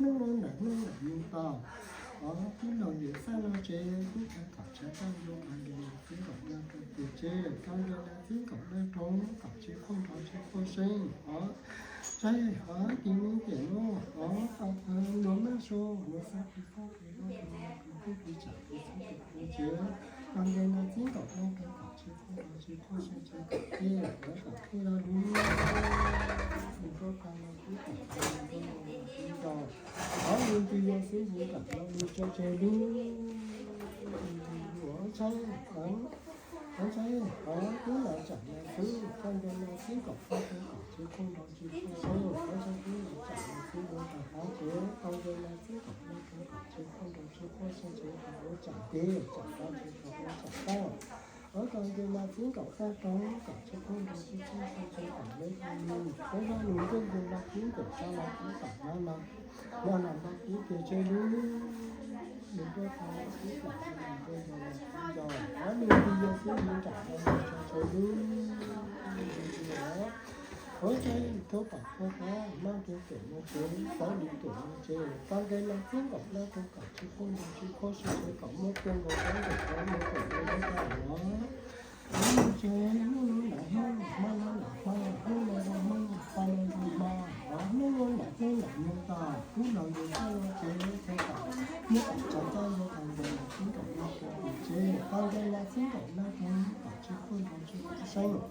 Hnub no ntawm hnub ntawm nws tau, o, twb laus lawm xaj no ces twb khav kom tshav tag nrho, khav ntes nas txib nkaum nag rau tim tsev, khav ntes nas txib nkaum nag rau kom tsis quaj nrov tsis quaj seeb, o, saib, o, tim no ces no, o, luag mab su luag xab tis xob tis lub tus tus tub tus tsam tus txhub tus tus tsev, khav ntes nas txib nkaum nag rau kom tsis quaj nrov tsis quaj seeb tsis kom qhib, o, kom qhib lo lus, tus roj qab no twb kom qhib lo lus, o, yus tus yog xib hwb kom lo lus tso tseg lub, o, saib, o, saib, o, twb los tsam nas xwb, khav ntes nas txib nkaum nag rau kom tsis quaj nrov tsis quaj seeb, o, saib twb los tsam nas xwb, luag tag qab tsev, khav ntes Ces tsom faj tsis tau, tsom faj. Ua kom nce los txij nkaus tag rau kom tsis pub nrog tsis pub sab tsis kom lej tau nws, peb zaj nws ntuj nkaus los txij nkaus tsa los txij kom no los, no los no tib tes tseg lub, nws ntuj tau los txij kom nws ntuj nkaus los txij nkaus, ob nws nti yog xwb nws nram no los tso tseg lub, nws nti yog. Ua ntej thub pom thub qab, maj rau tus no tsev, xav li tus no tsev, tau nqe los txij nkaus no rau kom tsis pub nrog tsis pub sab tsis kom muaj tiag nkaus tau nkaus tau nkaus tau nkaus tau nkaus. Hnub no tsev, hnub no lam hnub, hmo no lam hmo, hnub no zoo hmo, hmo no zoo hmo, hnub no lam hnub lam hnub tag, hnub no nqe txoj no tsev, tau kom muaj kom tso txoj no tau nqe los txij nkaus no rau tus tsev, tau nqe los txij nkaus no rau kom tsis pub nrog tsis pub sab.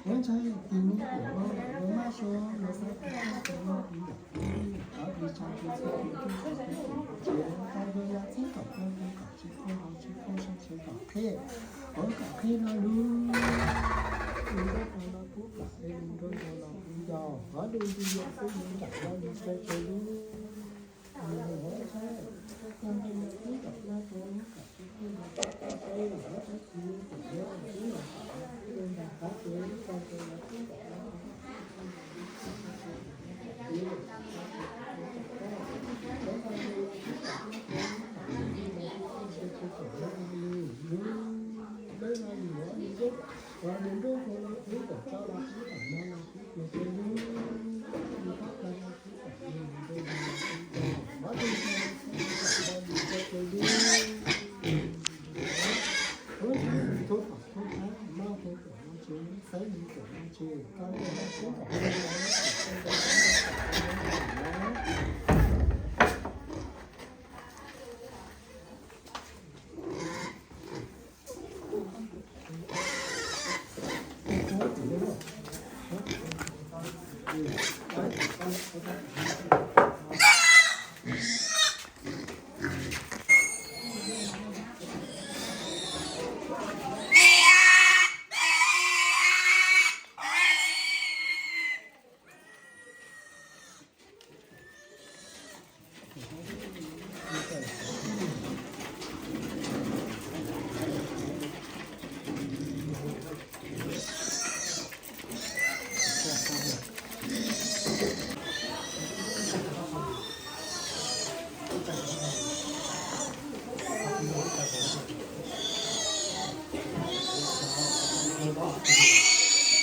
Ua ntej tis no tiam no los maj sua los xav tias tus no tus yam tus yam, qhov tis tso tus txhua tus tub txhua tus tsev, tau nqe los txij nkaus no rau kom tsis pub nrog tsis pub sab tsis kom qhib, ua kom qhib lo lus, nws ntuj tau los pub plam, nws ntuj tau los pub ncaus, qhov lus nti yog xwb nws nram no nws tso tseg lub.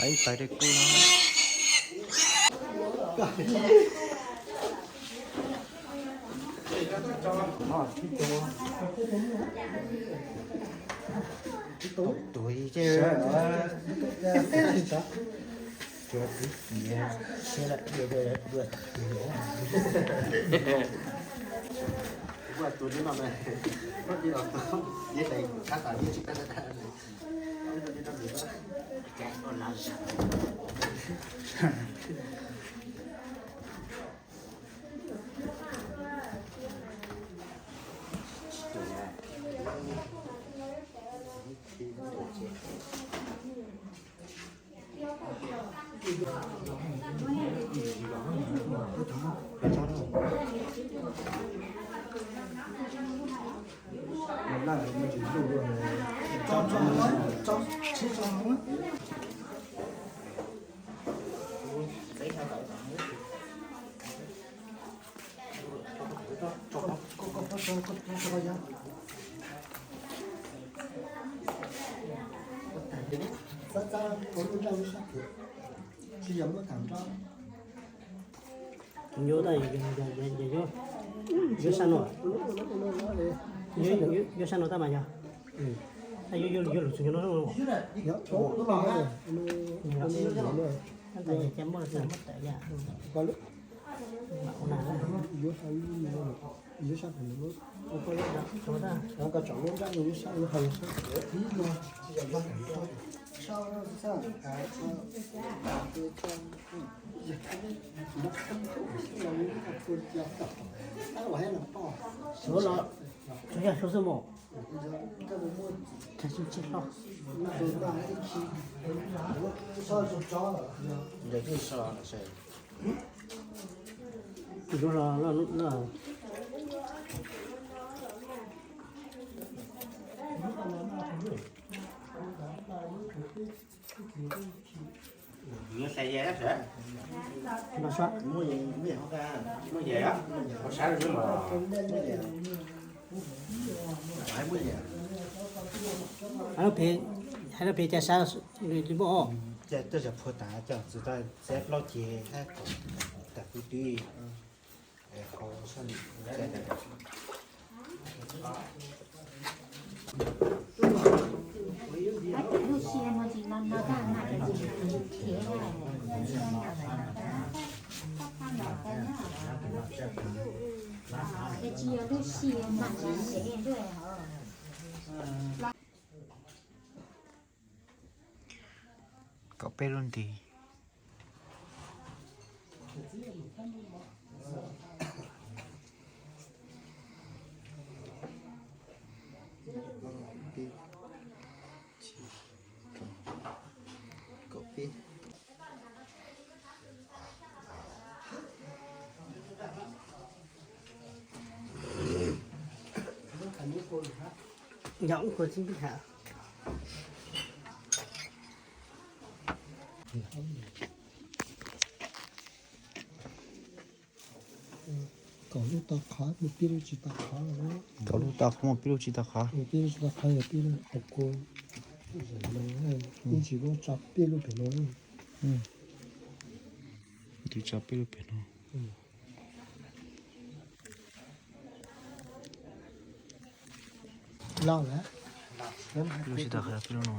Ib pais dej kub no. Tuav ces tsuav kwv tij siab lawm, dua tuav no, tuav no, tuav no, Yuav sab no, yuav sab no tab mas yog, yuav lug txug no. Tab sis muab tawm yam. Suav los tsuas yog suav xwb mas. Tsis hlo. Tus no los, los, los. Hais lub phem, hais lub phem cas sab li muaj os. Tej zaum phua tas coj txwv tau txiav plaub ceg hab kom tas kuv twb Kaum peb lub nti. Kaum peb. Kaum lub tau qhov, mus pib lub tsis tau qhov. Kaum lub tau qhov, mus pib lub tsis tau qhov. Mus pib lub tsis tau qhov, yog pib lub hauv kuv. Ib ntsis lub tso pib lub pem no. Ntsis tso pib lub pem no. Loj lawm. Lub tsis tau qhov, pib lub no.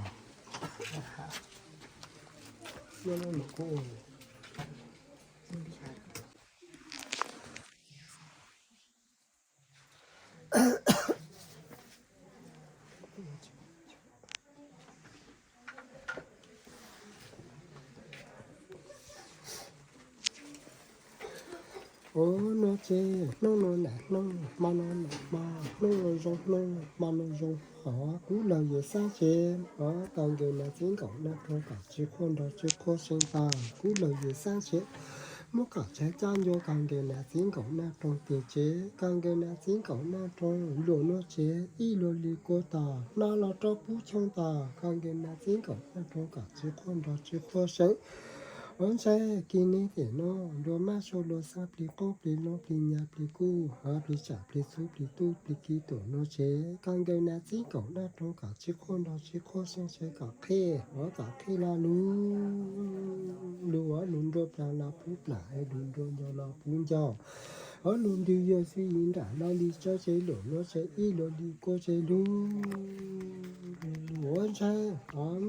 Ua no ces hnub no nam hnub, hmo no nam hmo, hnub no zoo hnub, hmo no zoo hmo, kub laug yawm xab tsev, koj nkees nas txib nkaum naj roo kom tsis qhuav nrog tsis qhuav seev tag, kub laug yawm xab tsev, muab kom tsav caj ncua koj nkees nas txib nkaum naj roo tis tsev, koj nkees nas txib nkaum naj roo luam nuav tsev ib luag li kua tog, hnav los rau pub choo tog, koj nkees nas txib nkaum naj roo kom tsis qhuav nrog tsis qhuav seev. Ua ntsaig kis neeg tiam no, luag mab sua luag xaab plig qoob plig loo plig nyag plig kub, hov plig tsam plig txhu plig tub plig ki tuam nuav tsev, koj nkees nas txib nkaum naj roo kom tsis qhuav nrog tsis qhuav seev tsev kom qheb, hov kom qheb los lug, lug hov lug nruab plaag los puv plaam, es lug nruab ncau los puv ncau, hov lug ntws yuag xwb yim nraam los li tsav tsev luam nuav tsev ib luag li kua tsev lug, lug ua ntsaig hov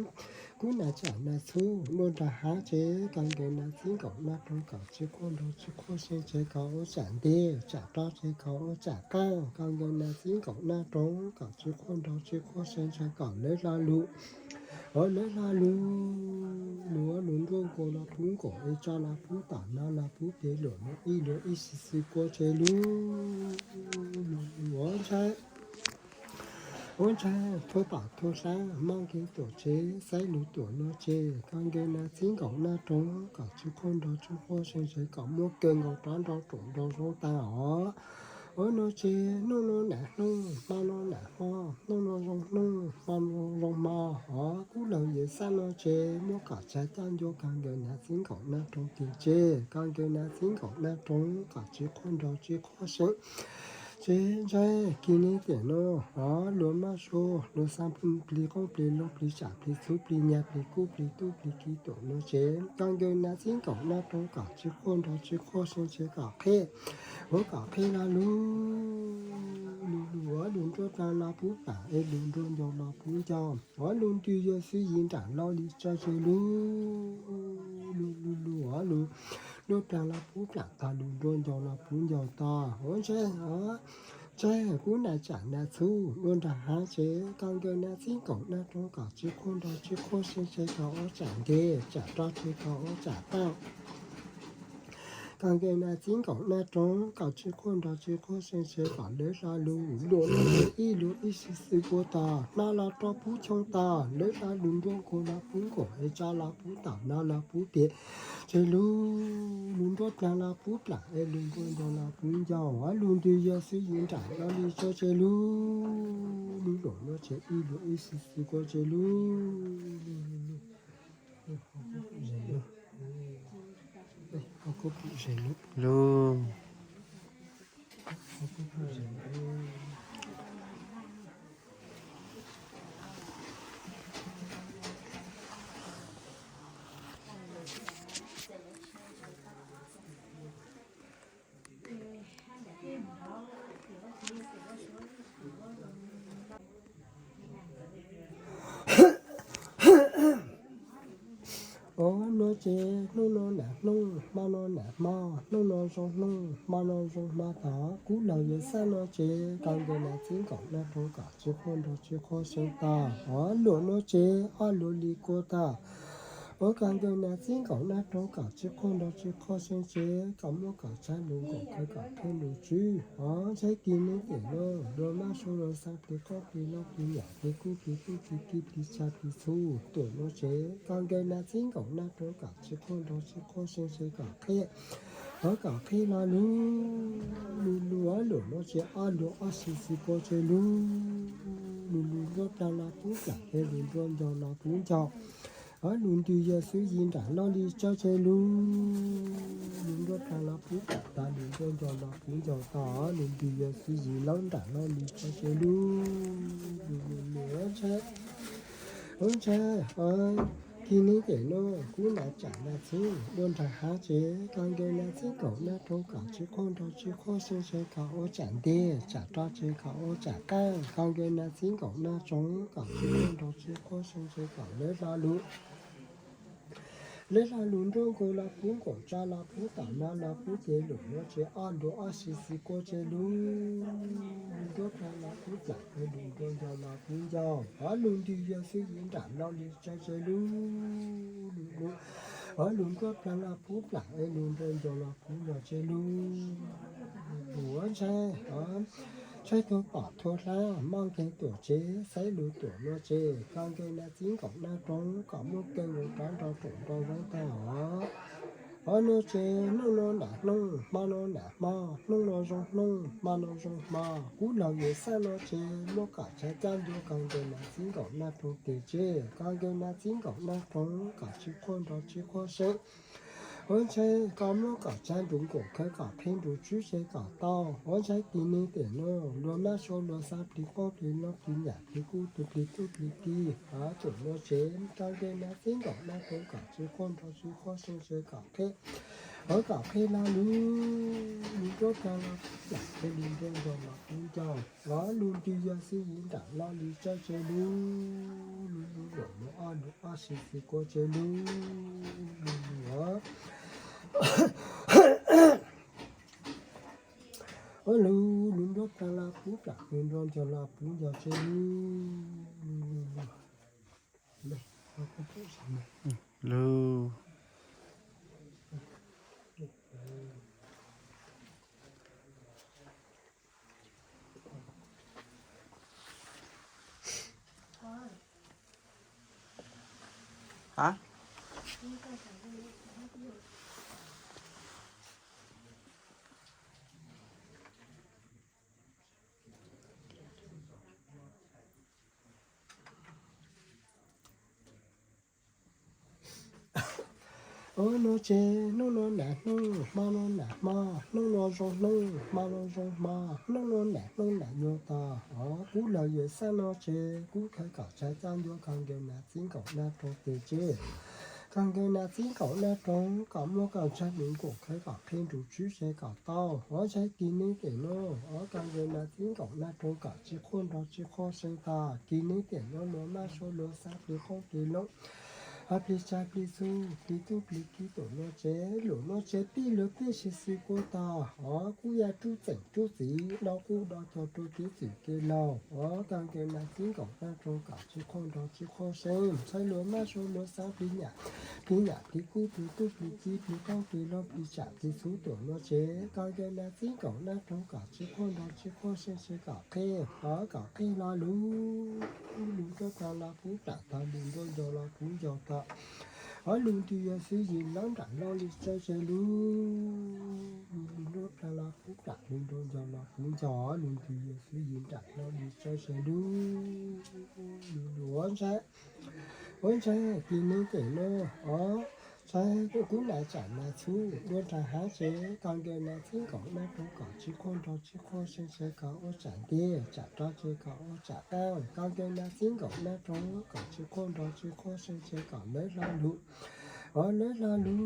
kub nas tsam nas txhub luaj nraag haav tsev, koj nkees nas txib nkaum naj roo kom tsis qhuav nrog tsis qhuav seev tsev kom ua tsam ntej, tsam rau tsev kom ua tsam qaab, koj nkees nas txib nkaum naj roo kom tsis qhuav nrog tsis qhuav seev tsev kom lawv hlo lug, hov lawv hlo lug, lug hov lug nruab nkaus los puv nkaus, es tso los puv tom, hnav los puv pem, luam nuav ib luag ib xwb xwb kua tsev lug, lug ua ntsaig, ua ntsaig thua tom thua hlab, mob nkeeg tuam tsev, xaiv lug tuam nuav tsev, koj nkees nas txib nkaum naj roo kom tsis qhuav nrog tsis qhuav seev tsev kom muab kaw nkaus rov nrau ruam nrau zoo tag hov. Ua nuav tsev hnub nuav nam hnub, hmo nuav nam hmo, hnub nuav zoo hnub, hmo nuav zoo hmo, hov kub laug yawm xab nuav tsev muab kom tsav caj ncua koj nkees nas txib nkaum naj roo tis tsev, koj nkees nas txib nkaum naj roo kom tsis qhuav nrog tsis qhuav seev tsev ntsaig kis neeg tiam no, hov luag mab sua luag xaab plig qoob plig loo plig tsam plig txhu plig nyag plig kub plig tub plig ki tuam nuav tsev, koj nkees nas txib nkaum naj roo kom tsis qhuav nrog tsis qhuav seev tsev kom qheb, hov kom qheb los lug, lug lug hov lug nruab plaag los puv plaam, es lug nruab ncau los puv ncau, hov lug ntws yuag xwb yim nraam los li tsav tsev lug, lug lug lug hov lug nruab plaag los puv plaam tog, lug nruab ncau los puv ncau tog, ua ntsaig hov ntsaig kub nas tsam nas txhub luaj nraag haav tsev, koj nkees nas txib nkaum naj roo kom tsis qhuav nrog tsis qhuav seev tsev kom ua tsam ntej, tsam rau tsev kom ua tsam qaab, koj nkees nas txib nkaum naj roo kom tsis qhuav nrog tsis qhuav seev tsev kom lawv hlo lug, luam nuav tsev ib luag ib xwb xwb kua tog, hnav los rau puv choo tog, lawv hlo lug nruab nkaus los puv nkaus, es tso los puv tom, hnav los puv pem tsev lug, lug nruab plaag los puv plaam, es lug nruab ncau los puv ncau, hov lug ntws yuag xwb yim nraam los li tsav tsev lug, lug luam nuav tsev ib luag ib xwb xwb kua tsev lug, lug lug lug. Lug. Ua nuav ces hnub nuav nam hnub, hmo nuav nam hmo, hnub nuav zoo hnub, hmo nuav zoo hmo tag. Kub laug yuav xab nuav ces kag nkaus nam txib nkaum naj roo kom tsis quaj nrog tsis quaj seev tag. Ua luam nuav ces ob luam li kua tag. Ua kag nkaus nam txib nkaum naj roo kom tsis quaj nrog tsis quaj seev ces kom muab kom tshaib lug nkaus khaws kom qhib lug tswb. Ua ntshai kis neej tiam nuav luag mab suav luag xaav plig qaub plig loob plig nyam plig kub plig tub plig ki plig tshav plig txhu tuam nuav ces kag nkaus nam txib nkaum naj roo kom tsis quaj nrog tsis quaj seev ces kom qhib, ua kom qhib lo lug. Lug lug ua luam nuav ces ob luam ob xis xis kua ces lug. Lug lug nruab plag los puv plam es lug nruab ncaug los puv ncaug. Ua lug ntws yog xwb yim nram loj li tsawb ces lug. Lug nruab plag los puv plam tag lug nruab ncaug los puv ncaug tag, lug ntws yog xwb yim lawm nram loj li tsawb ces lug. Lug lug lug ua ntshai, ua ntshai, kis neej tiam nuav kub nam tsam nam txhub dua nraag hab ces kag nkaus nam txib nkaum naj roo kom tsis quaj nrog tsis quaj seev ces kom ua tsam nteg, tsam roj ces kom ua tsam qaab, kag nkaus nam txib nkaum naj roo kom tsis quaj nrog tsis quaj seev ces kom lawv lo lug. Lawv lo lug nruab nkaus los puv nkaus, tsab los puv tom no los puv ces luam nuav ces ob luam ob xis xis kua ces lug. Lug nruab plag los puv plam es lug nruab ncaug los puv ncaug. Ua lug ntws yog xwb yim nram loj li tsawb ces lug. Lug lug, ua lug nruab plag los puv plam es lug nruab ncaug los puv ncaug ces lug. Lug ua ntshai, ua ntshai tuag pom tuag hlab, mob nkeeg tuam tsev, xaiv lug tuam nuav ces kag nkaus nam txib nkaum naj roo kom muab kev ua rov nrog rooj nrog zoob tag os. Ua nuav ces hnub nuav nam hnub, hmo nuav nam hmo, hnub nuav zoo hnub, hmo nuav zoo hmo. Kub laug yuav xab nuav ces muab kom tshaib cab ncuav kag nkaus nam txib nkaum naj roo tes tseg, kag nkaus nam txib nkaum naj roo kom tsis quaj nrog tsis quaj seev. Ua ntshai kom muab kom tshaib nrug nkaus khaws kom qhib nrug tswb ces kom tau. Ua ntshai kis neej tiam nuav luag mab suav luag xaav plig qaub plig loob plig nyam plig kub tug plig tub plig ki, tuam nuav ces kag nkaus nam txib nkaum naj roo kom tsis quaj nrog tsis quaj seev ces kom qhib, ua kom qhib lo lug. Lug nruab plag los puv plam es lug nruab ncaug los puv ncaug. Ua lug ntws yog xwb yim nram loj li tsawb ces lug. Lug lug luam nuav ob luam ob xis xis kua ces lug. Lug lug ua Ua lug lug nruab plag los puv plam, lug nruab ncaug los puv ncaug ces lug. Lug. Ua nuav ces hnub nuav nam hnub, hmo nuav nam hmo, hnub nuav zoo hnub, hmo nuav zoo hmo, hnub nuav nam hnub nam nyuag tog. Ua kub laug yuav xab nuav ces kub khaws kom tshaib cab ncuav kag nkaus nam txib nkaum naj roo tes tseg, kag nkaus nam txib nkaum naj roo kom muab kom tshaib nrug nkaus khaws kom qhib nrug tswb ces kom tau. Ua ntshai kis neej tiam nuav ua kag nkaus nam txib nkaum naj roo kom tsis quaj nrog tsis quaj seev tag. Kis neej tiam nuav luag mab suav luag xaav plig qaub plig loob, plig tshav plig txhu, plig tub plig ki tuam nuav ces luam nuav ces pib luag peb xis xis kua tog. Ua kub yog rub txeem rub txiv, do kub do cog rua kev txwm kev laug. Ua kag nkaus nam txib nkaum naj roo kom tsis quaj nrog tsis quaj seev, ntshai luag mab suav luag xaav plig nyam, plig nyam plig kub plig tub plig ki plig qaub plig loob plig tsam plig txhu tuam nuav ces kag nkaus nam txib nkaum naj roo kom tsis quaj nrog tsis quaj seev ces kom qhib, ua kom qhib lo lug. Lug nruab plag los puv plam tag, lug nruab ncaug los puv ncaug tag. Ua lug ntws yog xwb yim lawm nram loj li tsawb ces lug. Lug lug nruab plag los puv plam, lug nruab ncaug los puv ncaug, lug ntws yog xwb yim nram loj li tsawb ces lug. Lug lug ua ntshai, ua ntshai kis neej tiam nuav ua Saib kub nas tsam nas txhub, nruab nrag hav tsev, koj nkawg nas txib nkaum nas roob kom tsis quaj nrog tsis quaj seev, tsev kom ua tsam ntiag tsam rov tsev kom ua tsam qeej, koj nkawg nas txib nkaum nas roob kom tsis quaj nrog tsis quaj seev, tsev kom lawv hlo lug, lawv hlo lug,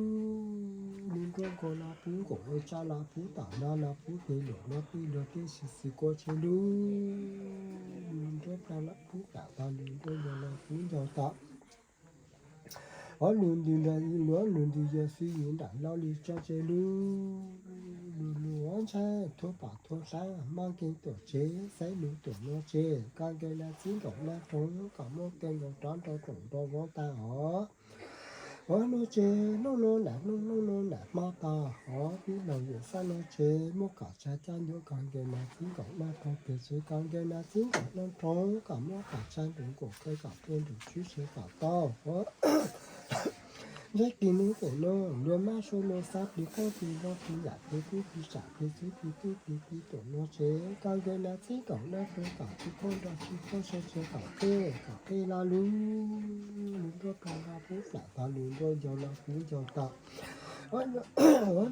lug nruab nkaus los puv nkaus, lug tsab los puv tom no los puv pem lug, lug pem lug pem xwm xwm kua tsev lug, lug nruab nrag los puv nram tod, lug nruab ncaus los puv ncaus tod. Ob lug ntws nrag, lug ob lug ntws yog xwb yim nram los li tso tsev lug, lug lug ob ntshai thuav pom thuav hlab, maj nkeeg tuam tsev, xaiv lug tuam no tsev, koj nkawg nas txib nkaum nas roob kom muab kawg nkaus rov nrau roos nrau vauv tag os. Ob no tsev hnub no nam hnub, hnub no nam hmo tog, ob pib laug yawm xab no tsev muab kom tsa caj ncuav, koj nkawg nas txib nkaum nas roob pem tsev, koj nkawg nas txib nkaum nas roob kom muab kom tsa nrug nkaum kawg kom rua nrug tswb tsev kom tau. Ntsib kis nub pem no, luag mab suav luag xab plig qoob plig loo plig yam plig kub plig tsam plig txwv plig tub plig plig tuam no tsev, koj nkawg nas txib nkaum nas roob kom tsis quaj nrog tsis quaj seev, tsev kom qe kom qe los lug, lug nruab nrag los puv nram tod, lug nruab ncaus los puv ncaus tod. Ob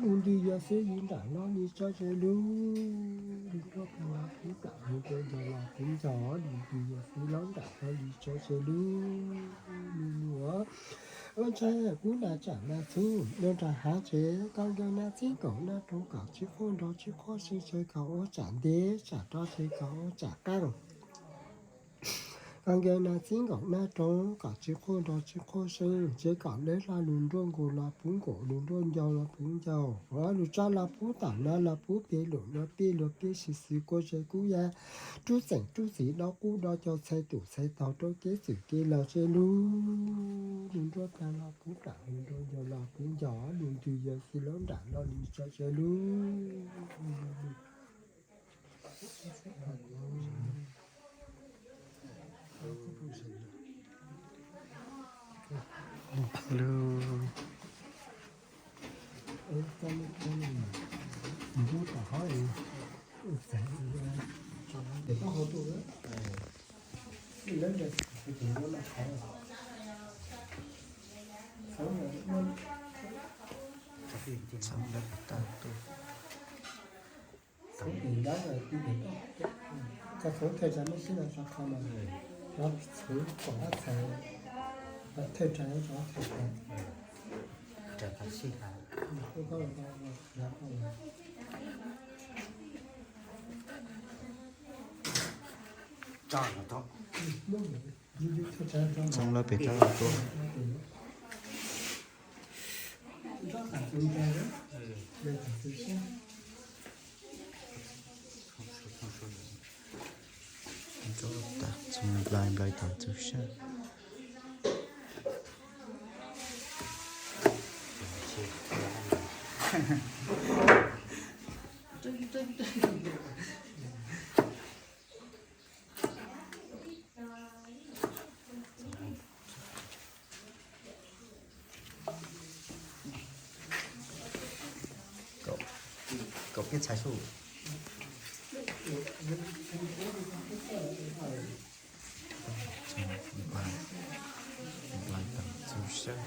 lug ntws yog xwb yim nram los li tso tsev lug, lug nruab nrag los puv nram, lug nruab ncaus los puv ncaus, ob lug ntws yog xwb los nram los li tso tsev lug, lug lug. Ob ntshai kub nas tsam nas txhub, nruab nrag hav tsev, koj nkawg nas txib nkaum nas roob kom tsis quaj nrog tsis quaj seev, tsev kom ua tsam ntiag tsam rov tsev kom ua tsam qeej, koj nkawg nas txib nkaum nas roob kom tsis quaj nrog tsis quaj seev, tsev kom lawv hlo lug nruab nkaus los puv nkaus, lug nruab ncaus los puv ncaus, lug tsab los puv tom no los puv pem lug, lug pem lug pem xwm xwm kua tsev kub yag, rub txeem rub txiv dob qub dob cau, txhais tus txhais taug rau kev txwm kev laug tsev lug, lug nruab nrag los puv nram, lug nruab ncaus los puv ncaus, ob lug ntws yog xwb los nram los li tso tsev lug. Txhoov lawv tag tuaj. Txhoov tes nrab, txhoov thawj tsam mej sib no tso qhov mas, txhoov kom dab txhais, thawj tsam tso thawj tsam. Txhoov lawv pem rab los tuaj. Ntxuav tas txhoov nplai nplai tas txhoov sab. Kaum peb txhais xwb. Nplai tas txhoov sab.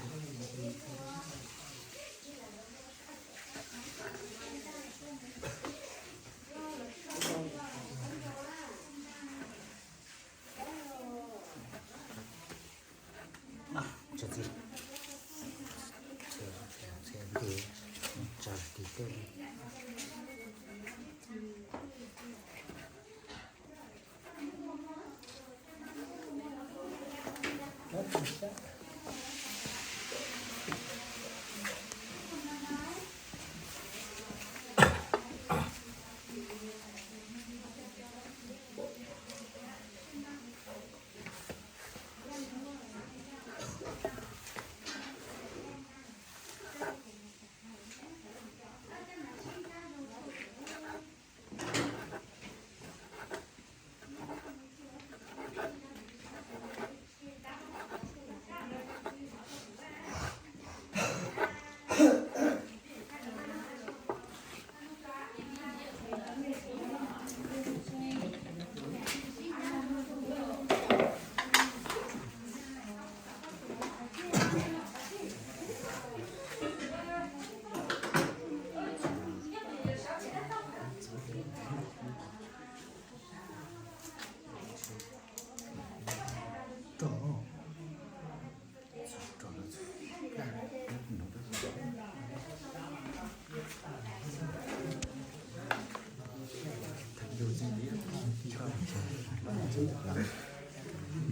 Nroj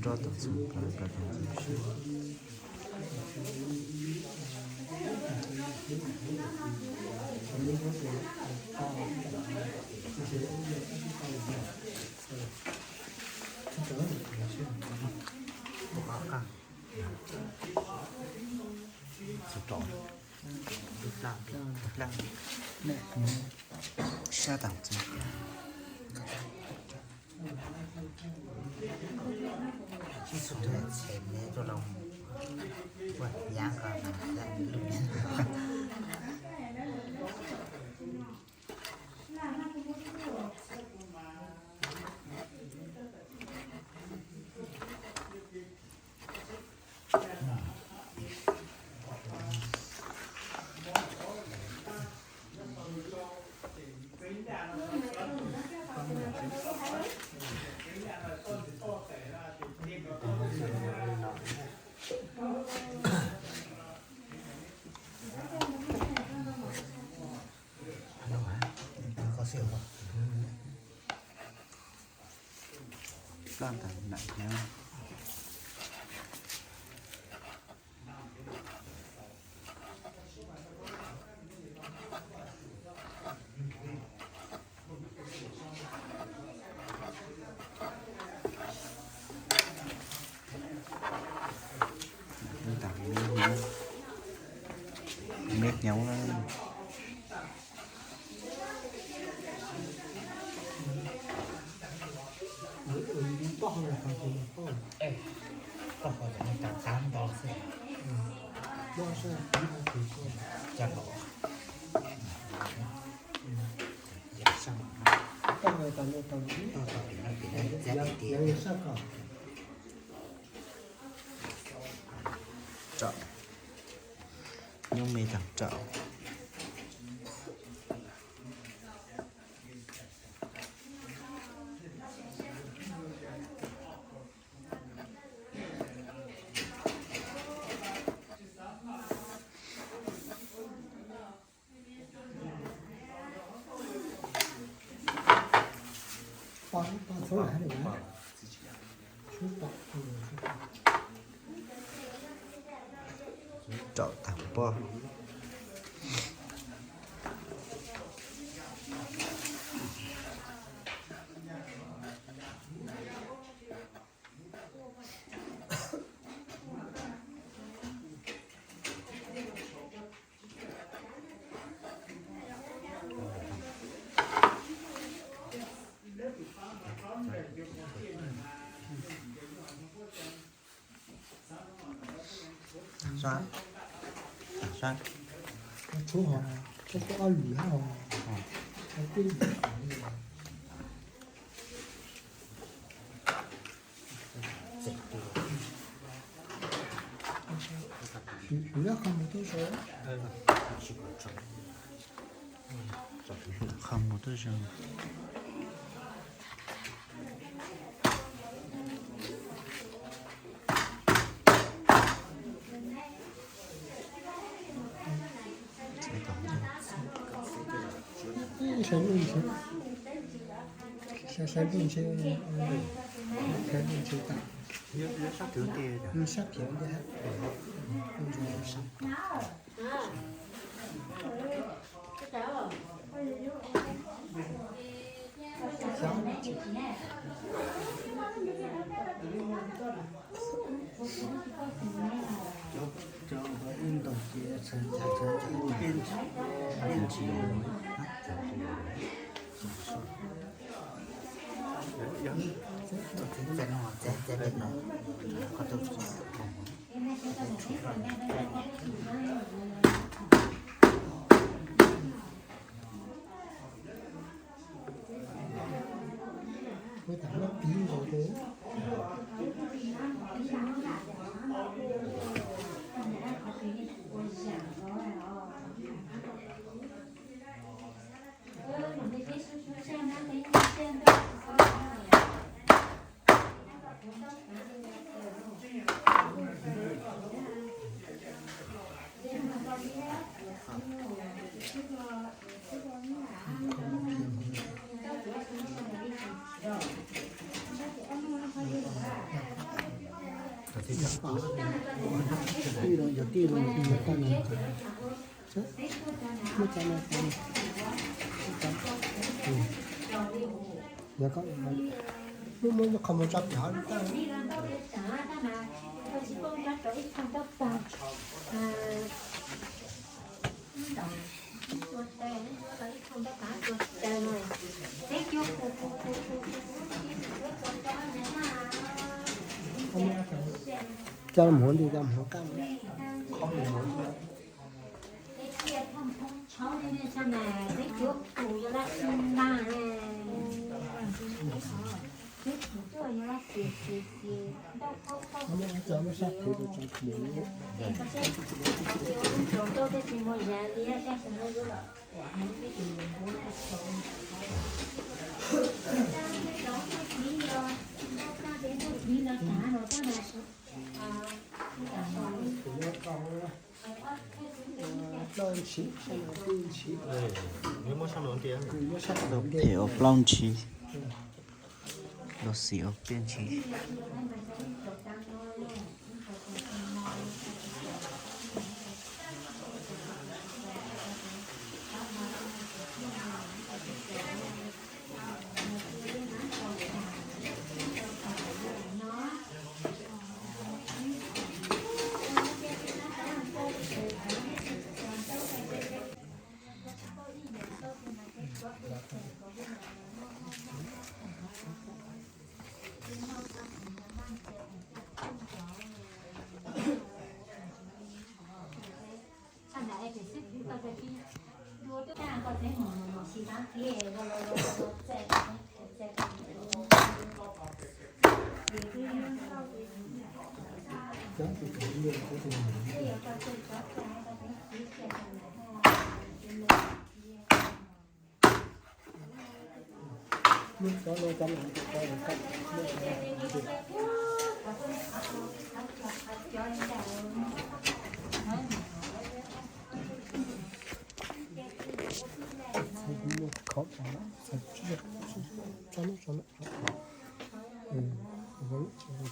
tau ntxhov plaws, plaws tau ntxhov siab. Sab tau ntxhov. Plaj ntawm nam nyob. Neb nyob na. Nyob me tag rau. Rau tag poj. Sab, sab. Tshuav ho, tshuav ob lwm hab ho, tshuav peb lwm. Lwm lab qhov mus tuaj zoo. Qhov mus tuaj zoo. Sab phiv ntej, sab phiv ntej. Coj mus di, coj mus qab. Plaub ntshis, pem ua plaub ntshis. Los xim ua peb ntshis.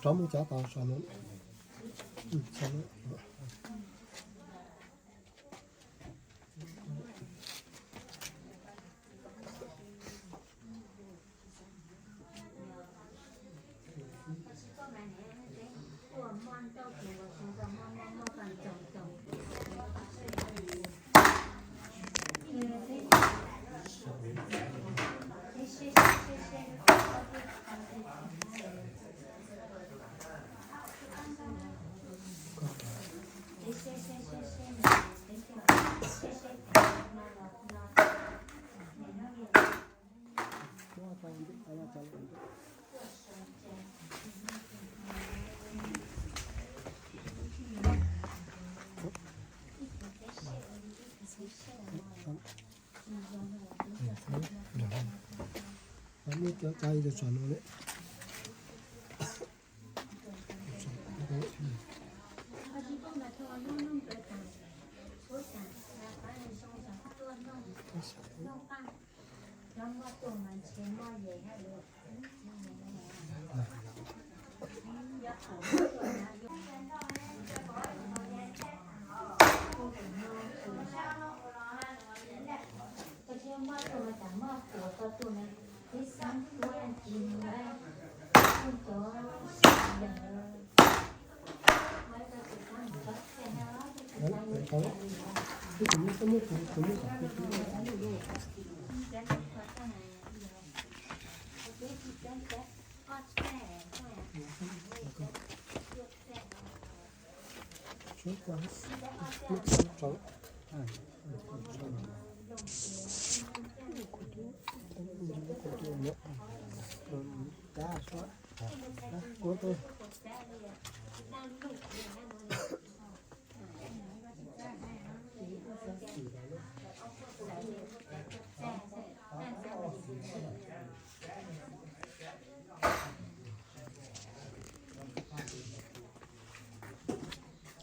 Rov mus cov tau tso no.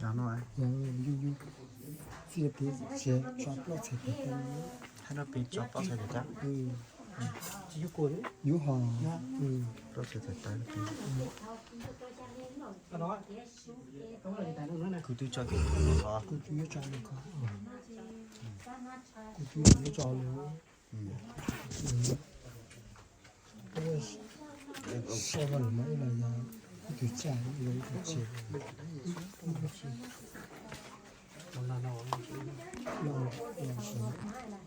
Yog no, yog yus txia pem txia tso plaub txhais tes taw. Hais no pem tso plaub txhais tes taw. Yus ho plaub txhais tes taw. Kuv twb tso kiag qhov. Kuv twb yuav tso lawm.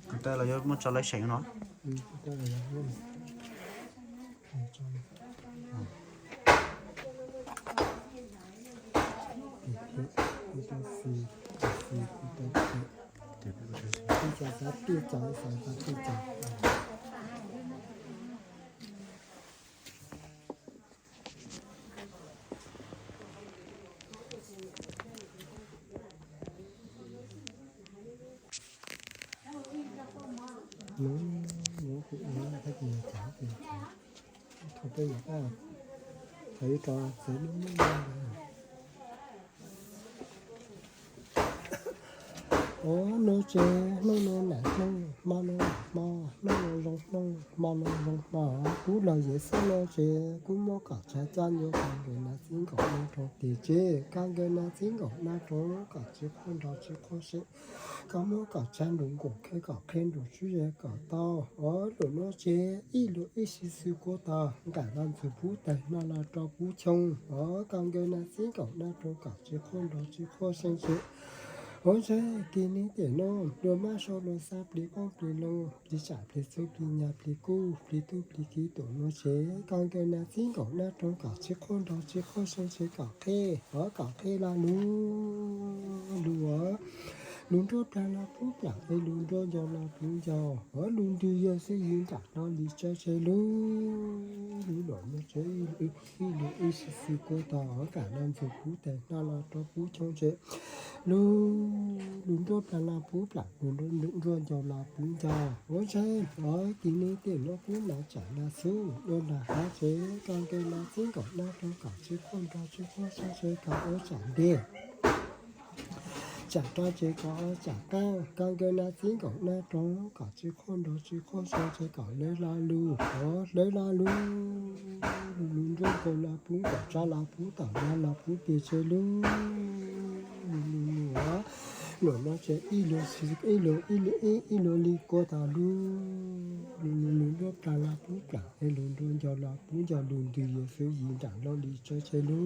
Kuv twb los yuav muab tso lawv seem no. Thaum peb yam, thaum ib tso txawv lub neej. Hnub no ces hnub no nam hnub, hmo no nam hmo, hnub no zoo hnub, hmo no zoo hmo. Kuv los yawm xab no ces kuv muab kom tshav coj ncua kawg nkaus nas txib nkaum nab roo tim tsev, kawg nkaus nas txib nkaum nab roo kom tsis qhuav nrog tsis qhuav seev, koj muab kom tshav nrug nkaum qhia kom qhia nrug tswv yim kom tau. Ob lub no ces ib lub ib sib xws kuv tau nqaim los ntxuag puv tag no los rau puv choo. Ob kawg nkaus nas txib nkaum nab roo kom tsis qhuav nrog tsis qhuav seev seev. Ua ntshai kis nib tiam no luag mab sau luag xab plig qoob plig loo, plig tsam plig txuj plig nyag plig kub plig tub plig kiv tuam no ces kawg nkaus nas txib nkaum nab roo kom tsis qhuav nrog tsis qhuav seev seev kom qhia, ob kom qhia los lug lug, lug nruab plag los puv plam es lug nruab ncau los puv ncau, ob lug ntws yog xwb yim nram no li tsa tseg lug lug los no ces ib lug ib sib xws kuv tau ob kam los ntxuag puv tag no los rau puv choo ces lug lug nruab plag los puv plam, lug nruab ncau los puv ncau. Ua ntshai ob kis nib tiam no kuv nas tsam nas xub dua nrag hav ces kawg nkaus nas txib nkaum nab roo kom tsis qhuav nrog tsis qhuav seev seev kom ua tsam ntiag, tsam rau ces kom ua tsam qaab, kawg nkaus nas txib nkaum nab roo kom tsis qhuav nrog tsis qhuav seev seev kom lawv lo lug, lawv lo lug, lug lug nruab nkaus los puv nkaum, tsa los puv tom, no los puv peg tseg lug lug lug lug, lug no ces ib lug ib lug ib lug li kuv tau lug lug lug lug, nruab plag los puv plam es lug nruab ncau los puv ncau, lug ntws yog xwb yim nram no li tsa tseg lug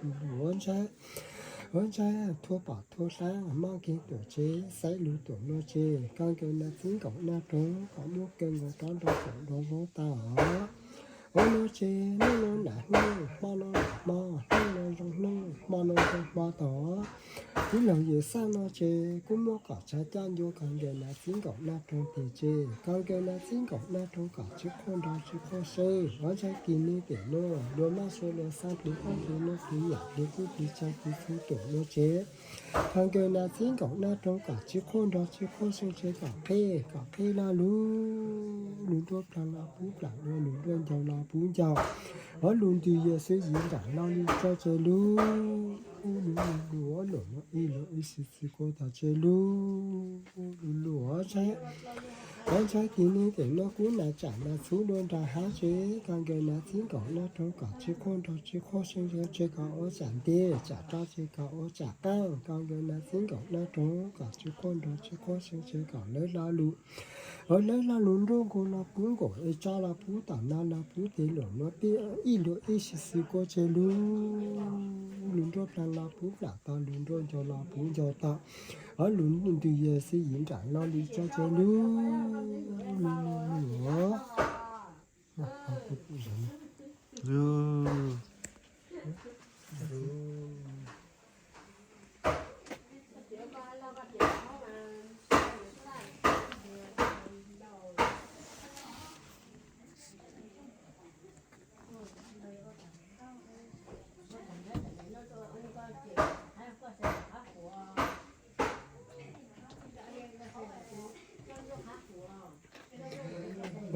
lug lug. Ua ntshai, ua ntshai thua pom thua hlab, mob kev tuam tsev, xaiv lug tuam no ces kawg nkaus nas txib nkaum nab roo kom muab kawg nkaus rov nrog tuam nrog zoo tau. Ua no ces hnub no nam hnub, hmo no nam hmo, hnub no zoo hnub, hmo no zoo hmo tau. Kuv los yawm xab no ces kuv muab kom tshav coj ncua kawg nkaus nas txib nkaum nab roo tim tsev, kawg nkaus nas txib nkaum nab roo kom tsis qhuav nrog tsis qhuav seev. Ua ntshai kis nib tiam no luag mab sau luag xab plig qoob plig loo plig nyam plig kub plig tsa plig txuj tuam no ces kawg nkaus nas txib nkaum nab roo kom tsis qhuav nrog tsis qhuav seev seev kom qhia, kom qhia lo lug, lug nruab plag los puv plam, lug nruab ncau los puv ncau, ob lug ntws yog xwb yim nram no li tsa tseg lug lug lug lug, ob lug no ib lug ib sib xws kuv tau tseg lug lug lug. Ua ntshai, ua ntshai kis nib tiam no kuv nas tsam nas xub dua nrag hav ces kawg nkaus nas txib nkaum nab roo kom tsis qhuav nrog tsis qhuav seev seev tseg kom ua tsam ntiag, tsam rau tseg kom ua tsam qaab, kawg nkaus nas txib nkaum nab roo kom tsis qhuav nrog tsis qhuav seev tseg kom lawv lo lug, lawv lo lug nruab nkaus los puv nkaus, es tsa los puv tom, no los puv peg, lug no ib lug ib sib xws kuv tseg lug lug, nruab plag los puv plam tau, lug nruab ncau los puv ncau tau, ob lug ntws yog xwb yim nram no li tsa tseg lug lug lug lug.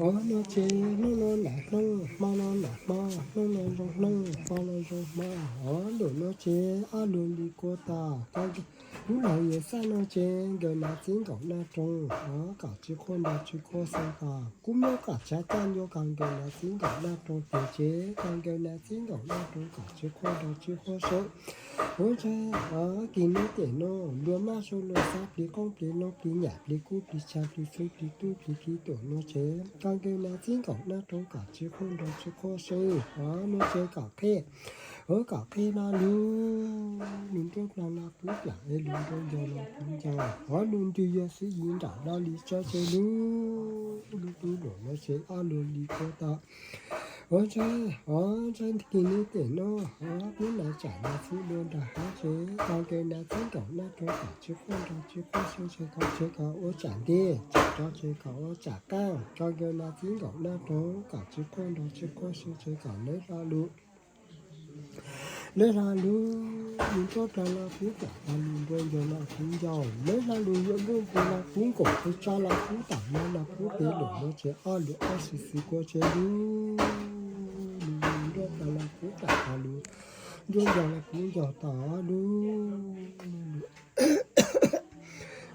Ob no ces hnub no nam hnub, hmo no nam hmo, hnub no zoo hnub, hmo no zoo hmo. Ob lug no ces ob lug li kuv tau, kawg Kub laug yawm xaj no ces nkawd nav txib nkaum naj roo, kom tsis quaj nroo tsis quaj xeeb tag. Kub muab kom tsav caj ncua kom nkawd nav txib nkaum naj roo tiag ces kom nkawd nav txib nkaum naj roo kom tsis quaj nroo tsis quaj xeeb. Ua ntshai, kis nub tiam no luag maj suab luag xab plig qoob plig loo plig nyam plig kub plig tshav plig txhub plig tub plig ki tuam no ces kom nkawd nav txib nkaum naj roo kom tsis quaj nroo tsis quaj xeeb. Nuav ces kom qhia, ua kom qhia lo lug, lug nruab plag lo puv plam es lug nruab ncaug lo puv ncaug, ua lug ntws yog xwb yim nram lo li tso tseg lug, lug tub luam no ces ob lug li kua tau. Ua ntshai, ua ntshai kis nub tiam no, ua kub nav tsam nav txib dua nrag hab ces kom nkawd nav txib nkaum naj roo kom tsis quaj nroo tsis quaj xeeb ces kom tseg kom ua tsam ntej, tsam rov tseg kom ua tsam qaab, kom nkawd nav txib nkaum naj roo kom tsis quaj nroo tsis quaj xeeb ces kom lawv lo lug. Lawv lo lug, lug nruab plag lo puv plam tau lug nruab ncaug lo puv ncaug, lawv lo lug yuav nruab nkaug lo puv nkaum, tso lo puv tom no lo puv peg lug no ces ob lug ob xwm xwm kua tseg lug, lug nruab plag lo puv plam tau lug nruab ncaug lo puv ncaug tau lug.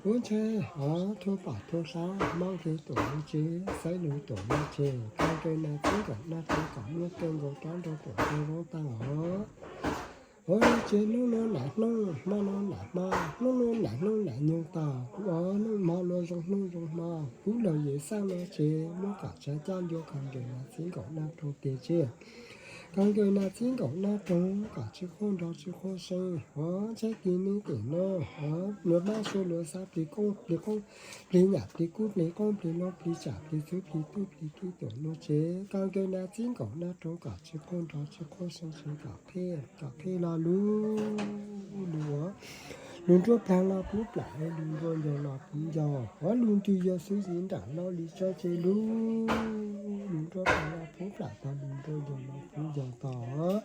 Ua ntshai, ua thua pam thua hlab mob nkeeg tuam no ces, xaiv lug tuam no ces kom nkawd nav txib nkaum naj roo kom muaj kawg nkaus rov nrog tuam nrog zoo tag os. Ua no ces hnub no nam hnub, hmo no nam hmo, hnub no nam hnub nam nyoog tag, ua hnub hmo no zoo hnub zoo hmo. Kub laug yawm xaj no ces muab kom tsav caj ncua kom nkawd nav txib nkaum naj roo tiag ces kom nkawd nav txib nkaum naj roo kom tsis quaj nroo tsis quaj xeeb. Ua ntshai kis nub tiam no, ua luag maj suab luag xab plig qoob plig qoob, plig nyam plig kub plig qoob plig loo plig tsam plig txhub plig tub plig ki tuam no ces kom nkawd nav txib nkaum naj roo kom tsis quaj nroo tsis quaj xeeb ces kom qhia, kom qhia lo lug, lug ua lug nruab plag lo puv plam es lug nruab ncaug lo puv ncaug, ua lug ntws yog xwb yim nram lo li tso tseg lug, lug nruab plag lo puv plam tau lug nruab ncaug lo puv ncaug tau.